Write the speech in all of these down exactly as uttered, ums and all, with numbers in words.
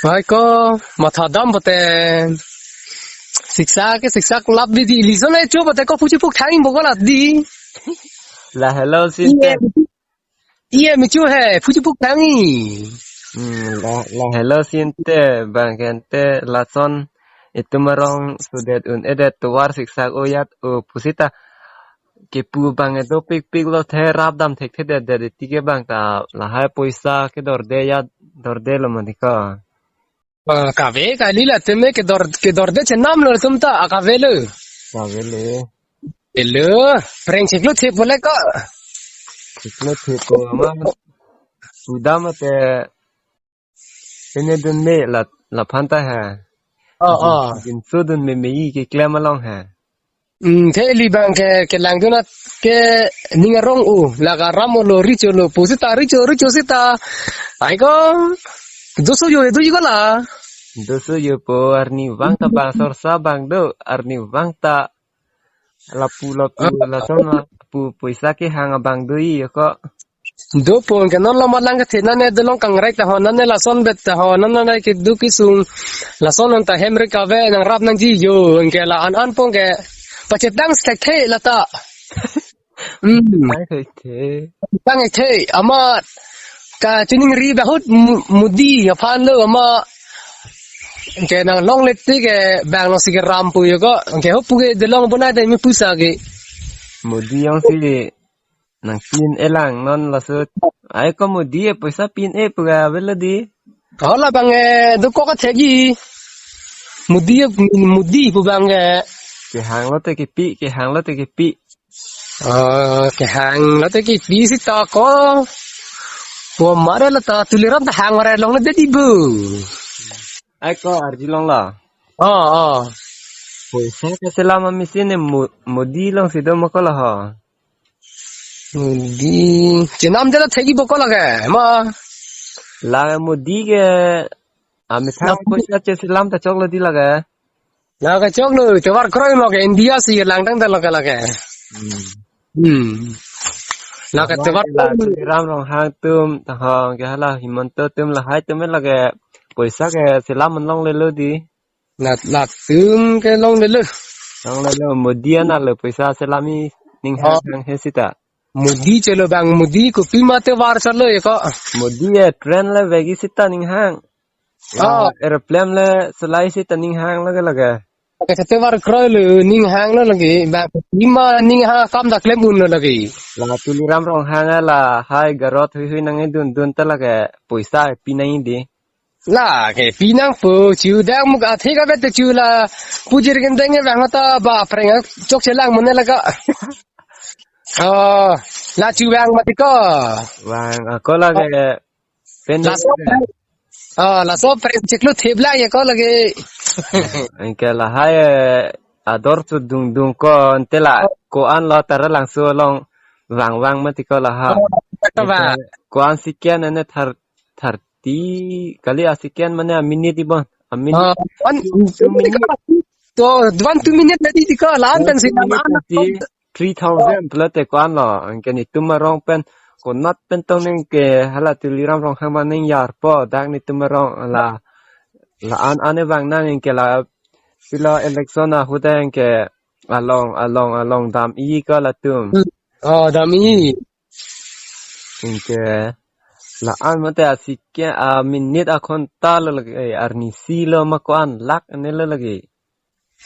Hai ko, matha dam pute. Siksak ke siksak lap di di. Lison ai cho pute ko puchi puk thang bo ko la di. La hello sinte. Iye, iye mi cho he, puchi puk thang i. Hmm, la, la hello sinte, bang kente lason itum arong sudet un-edet tovar siksak o yat o pusita. Kepu bang e dopikpik lo the rap dam thekthedet det tike bang ta lahai poisa kedorde ya dorde lo mati ko. Ah, kave kali la teme kedor kedorde chenam lo tum ta akave lo. Kave lo. Elo, preng chiklo thip boleh ko. Chiklo thip ko ama sudah mate. Ini dun me la la phanta ha. Oh, oh. Din su dun me me i keklem along ha. Hmm, the ili bang ke kelang dun at ke ning arong u, laga ram o lo richo lo pusita richo richo sita. Ai ko. Doso yo edu i ko la. Doso yo po arni vang ta bang sorsa bang do arni vang ta lapu lapu lason lapu poisa kehang abang do i ko. Do pon ke non lo malang ke thena ne dolong kangrek ta ho nan ne lason bet ta ho nan ne ke du kisung lason non ta hem re kave nang rap nangji yo ke la an an pon ke pachetang sek the la ta. Hmm. Tang the. Tang the amat ka chining ri bahut mu- mudi ya phan lo ama ke nang long let ti ke bang lo si ke ram pu yo ko ke ho pu ke dolong bona de mi pusa ke. Mudi yang si nang pin elang non lasut. Ai ko mudi e poisa pin e puga velo di. Hola bang e do ko ka thegi. Mudi e mudi pu bang e. Kehang lo te kepi, kehang lo te kepi. Oh, kehang lo te kepi sita ko. Ko mare lo ta tuliram ta hang mare long le dedi bu. Ai ko arji long la. Oh, oh. Poisa ke selama mesin e mo- mudi long sido mo ko la ho. Mudi. Chenam jala thegi bokol lage, ma. La mudi ke, ami thang poisa che selam ta choklo di lage. La ke choklo, tovar kroi mo ke India si langtang ta lage lage. Hmm. Hmm. La ke tovar la kroi. Ram Ronghang atum, ta ho, ke hala Himanta atum lahai atum lage. Poisa ke selam longlelo di. La, latum ke longlelo. Longlelo, Modi anat lo poisa selami ning hang hang he sita. Modi chelo bang Modi kopi mate var chalo eko. Modi e train le vegi sita ning hang. Oh. Aeroplane le solai sita ning hang lage lage. Ke sate var kroi lo ning hang lo lage. Bang kopi ma ning hang kam dak lem un lo lage. La Tuliram Ronghang lahai garot hui hui nangdun dun ta lage poisa pi nangji. La ke pinang po chu dang muk athe ka bet chu la pujir gendeng e bang ta ba preng chok chelang mane la ka. Oh, la chu bang mati ko. Bang ako lage pen la so. Oh, la so preng chiklo thip la ye ko lage. Anke lahai ador chu dung dung ko ante la ko an lo tara langso along vang vang mati ko laha. Oh, ta ba. Ko an siken ane thar thirty kali asiken mane a minute ibon. A minute. Ah, one, two minute. To, one, two minute na di di ko, lan pen si one minute na si three thousand pulote ko-an lo. Anke netum arong pen konat pen tong neng ke hala Tuliram Ronghang ma neng yarpo dak netum arong la la an ane bang nang anke la pilo election ahut anke along along along dam-i ko latum. Oh, dam-i. Anke la-an mate asike a minute a khonta lo lage, eh, arnisi lo ma ko-an lak ane lo lage.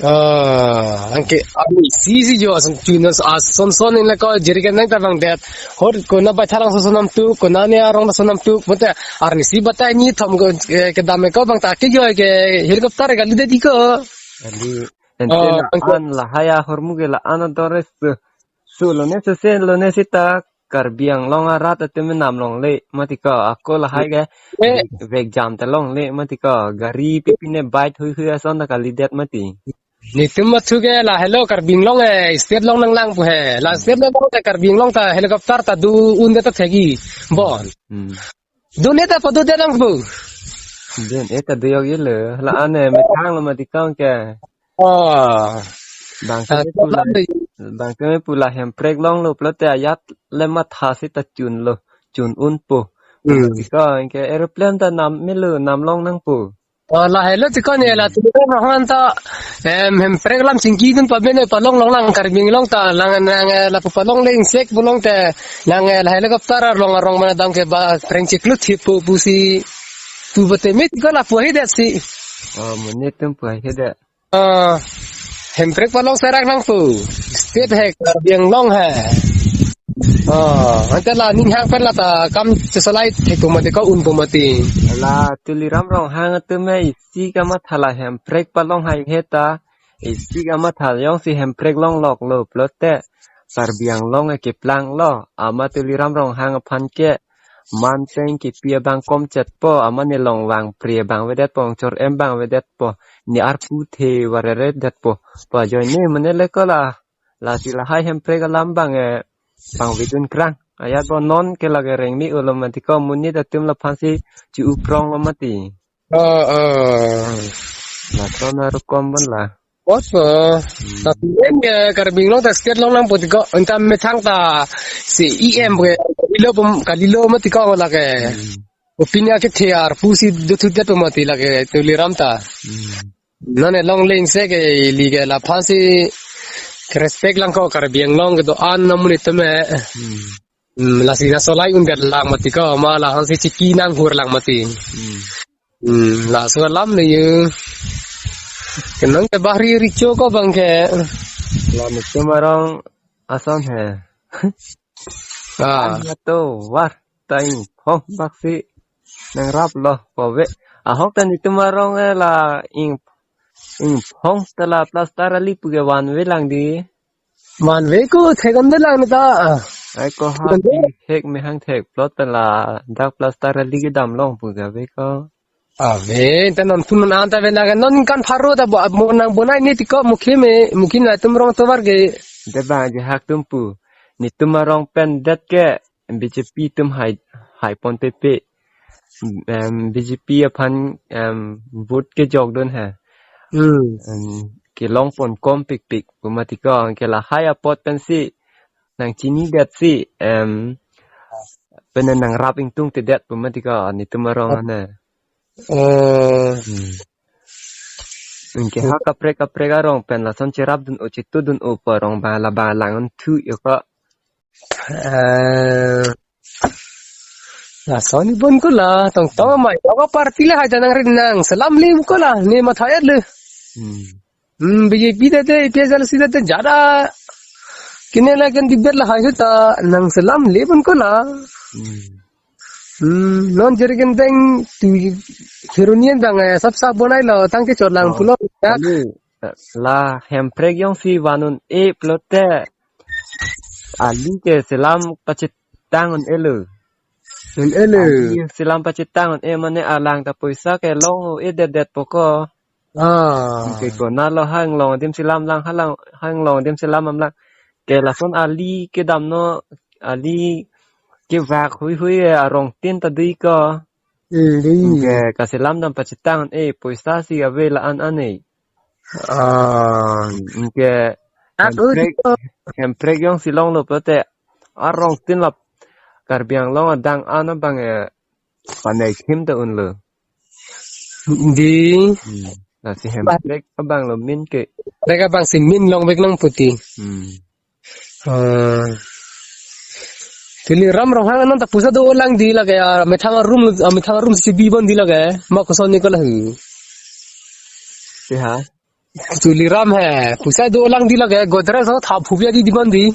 Ah, anke arnisi si jo ason chuna ason son in la ko jerigen nang tabang det. Hor kona baitharang so sonam tu, kona ne arong so sonam tu. Mate arnisi batai ni thom ko, eh, kedam ko bang ta ke jo ke helicopter kali de di ko. Kali. Ente ah, la anke an lahai ahormu ke la-an ador es tu. Su lone sese lone sita Karbi Anglong arat atum nam longle mati ko ako lahai ke eh, vek jam ta longle mati ko gari pipine bike hui hui ason ta kalidet mati. Netum mathu ke la hello Karbi Anglong eh state long nang lang pu he la state long ta Karbi Anglong ta helicopter ta du un ta thegi bon. Hmm. Dun eta padu de lang bu. Dun eta duyok yelo. La ane methang lo mati kong ke. Oh. Bang ke pula, bang ke pula hemprek long lo pulote ayat le matha sita chun lo, chun un po. Hmm. Mati kong ke aeroplane ta nam melo, nam long nang po. Oh, lahelo ti ko ne la Hmm. Tuliram Ronghang ta, em, hemprek alam chingki dun pabene palong long lang Karbi Anglong ta lang nang, eh, lapu palong le ingsek bulong te nang, eh, la helicopter arong arong mana dam ke ba preng chiklut hipu pusi tu bete mit ko lapu ahi det si. Oh, monit atum pu ahi det. Ah, hemprek palong serak nangpo. State hai Karbi Anglong hai. Ah, ante la ninghang pen la ta kam chesolai thek pu mati ko un pu mati. La Tuliram Ronghang atum e isi kamatha la hemprek palong hai he ta. Isi kamatha jongsi hemprek longlok lo pulote Karbi Anglong e keplang lo. Amat Tuliram Ronghang aphan ke man peng kipi abang komchet po, amat ne longvang pri abang avedet po, chor em abang avedet po, ne arpu the varere det po. Pa ajoine mane le ko la, lasi lahai hemprek alam abang, eh, abang vidun krang. Ajat po non ke lake rengmi ulo mati ko monit atum laphan si chu uprong lo mati. Oh, oh. Lason arukom bon la. Bos, eh, Hmm. Tapi em ke Karbi Anglong ta state long lang poti ko, entah methang ta si E M ke, ilo pum, kalilo mati ko lake. Hmm. Opini ake thiar pusi duthut det pum mati lake Tuliram ta. Hmm. Nane long leng se ke ili ke laphan si respect lang ko Karbi Anglong kedo-an amonit atum e. Hmm. Hmm, lasi laso lai un det lang mati ko, ma lahang si chiki nanghur lang mati. Hmm. Hmm, laso alam le yo. Kenang ke bahri richo ko abang ke. La netum arong ason he. Ah. An to war ta ingphong bak si nangrap lo ko ve. Ahok ta netum arong e la ing, ingphong ta la plaster ali pu ke vanve lang di. Vanve ko thek-un det lang ne ta. Ai ko ha Vanve. Thek mehang thek plot pen la dak plaster ali kedam long pu ke ave ko. Ave, ta non phun non anta ave lang non kan pharo ta bo, mo nang bonai ne ti ko mukhi me, mukhi na tum rong tovar ke. De bang je hak tum pu. Netum arong pen det ke B J P tum hai, hai pon pepe. Em, B J P aphan, em, vote kejok dun he. Hmm. Em, kelong pon kom pikpik pu mati ko, ke lahai apot pensi nangchini det si, em, pen nangrap ingtungte det pu mati ko, netum arong ane. Oh. Hmm. Anke ha kaprek kaprek arong pen lason cherap dun o chitu dun o pu arong ba la ba lang un thu yo ko. Eh, lason ni bon ko la, tong tong mai, ko party le hai ta nangri nang, selam lim ko la, ne matha et le. Hmm. Hmm, B J P ta te, A P H L C ta te, jada. Kine la kan debate lahai ta, nang selam le bon ko la. Hmm. Hmm, non jere kan deng tu Kheroni abang, eh, sap sap bonai lo, tang kechot lang Oh. Pulo. Ya. Kali, eh, la hemprek jongsi van un-e pulote. Ali ke selam pachethang un-e lo. Un-e lo. Ali selam pachethang un-e mane alang ta poisa ke long un-e det det po ko. Ah. Ke konat lo hanglong adim selam lang halang hanglong adim selam am lang. Ke lason ali kedam non ali kevak hui hui arong tin ta dui ko. Hmm, dui. Ke kaselam dam pachethang un-e poisa si ave la an an e. Ah. Anke Ah, oh, hemprek, dito. Hemprek jongsi long lo pulote arong tin la Karbi Anglong adang an abang, eh, panai khim ta un lo. Di. Hmm. Lasi hemprek abang lo min ke. Hemprek abang si min long vek nangpo ti. Hmm. Ah. Tuliram Ronghang anon ta poisa do lang di lake, ah, methang room, ah, methang room si bi bon di lake. Ma koson ni ko la hu. Ti ha? Tuliram he, poisa do lang di lake, Godrej ho thap phubia di di bon di.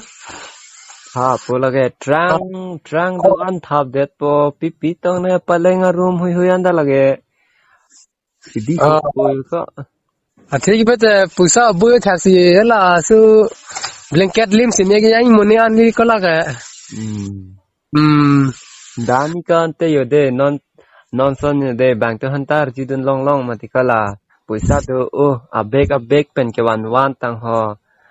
Ha, po lake, trang, trang do an thap det po, pipi tong ne paleng arum hui hui anda lake. Sidi Ah. Ko po ko. Athe ki bete poisa bu thaksi la su blanket lim si ne ke yang mone an ni ko lake. Hmm. Hmm. Dani kan te yo de non, non son yo de bang to hantar jidun long long mati ko la. Poisa do oh abek abek pen ke wan wan tang ho.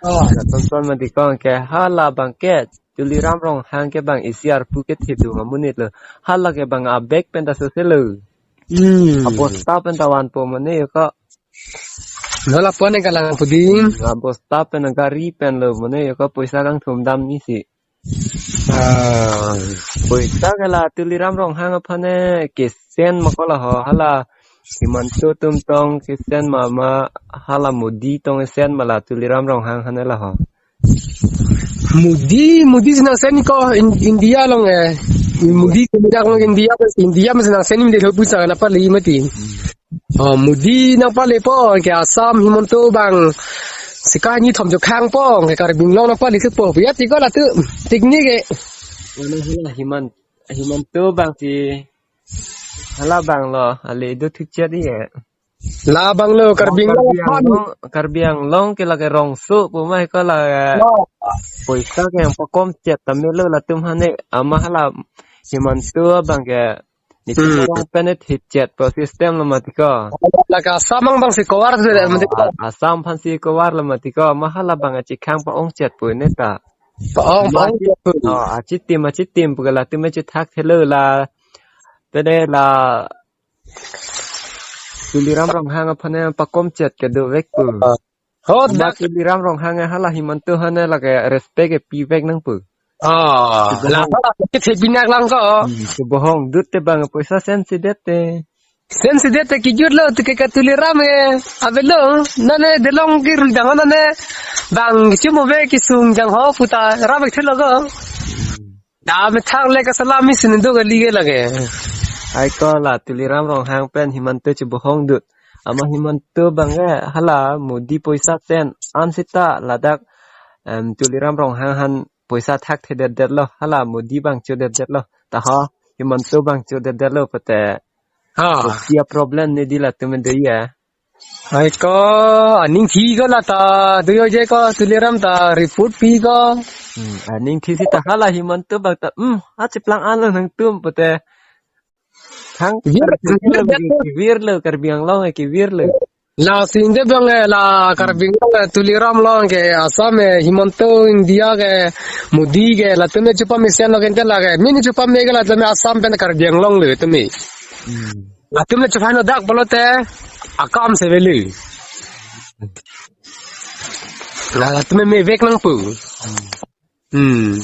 Oh. Son son mati ko ke hala bang ke Tuliram Ronghang ke bang isi arpu ke thip du amonit lo. Hala ke bang abek pen ta sose lo. Hmm. Abosta pen ta van po mane yo ko. Nola pone kalang puding. Abosta pen gari pen lo mane yo ko poisa kangthum dam ni si. Ah, poisa ke la Tuliram Ronghang aphan e kesen ma ko la ho hala Himanta atum tong kesen ma, ma hala Modi tong kesen ma la Tuliram Ronghang hane la ho? Modi, Modi si nangsen ko in-, India along eh. Modi ke India along India, India mas nangsen India lo pusa na pali mati. Oh, Modi nangpalepo ke Assam Himanta abang sika ni thom jo khangpo ke Karbi Anglong nangpale thupo. Ya tiko la tu teknik ke. Mane hala Himan-, Himanta abang si hala abang lo, ale do thukchet ye. La abang lo Karbi Anglong Karbi aphan. Anglong, Karbi Anglong ke lake rongso pu ma ko la. Oh. Poisa ke nangpakomchet tame lo latum hane ama hala Himanta abang ke. Niti Hmm. Rong pen thitchet po system lo mati ko. Lake Assam abang si kovar se Oh, mati ko. A-, Assam aphan si kovar lo mati ko. Ama hala abang achikhang pa-ongchet po ne ta. Pa-ong, Ama pa-ong. Achi-, oh, achitim, achitim pu ke latum chethakthelo la. Tede la Tuliram Ronghang aphan pakomchet ke dovek pu. Ho Ama dak. Tuliram Ronghang hala Himanta hane lake respect ke pivek nangpo. Ah, Subohong. La hala ke thepinak lang ko. Hmm, subohong dut te abang poisa sen si det te. Sen si det te kijut lo tu ke ka Tuliram ke. Avelo, nane delong ke rudang nane bang kichum ove kisung jang ho puta ravek thelo ko. Hmm. Da methang le kasalam mi sinindo kali ke lake. Ai ko la Tuliram Ronghang pen Himanta chibohong dut. Ama Himanta abang ke hala Modi poisa sen an sita ladak, em, Tuliram Ronghang aphan poisa thakthedet det lo hala Modi abang chodet det lo. Ta ho Himanta abang chodet det lo pute. Ha. Kopi a problem ne di latum do ya. Ai ko, aning thi ko la ta, do yo je ko, Tuliram ta, report pi ko. Hmm, aning thi si ta hala Himanta abang ta, hmm, achiplang an lo nangtum pute. Thang, Vir, vir, vir, vir. Kevir lo, Karbi Anglong kevir lo. La sinde abang eh, la Karbi Anglong eh, Tuliram along ke, Assam eh, Himanta India ke, Modi ke, latum chepamesen lo ke ente lake, min chepame ke latum Assam pen Karbi Anglong lo tumi. Hmm. Latum le chuphan dak pulote akam se avelo. La latum me vek nangpo. Hmm.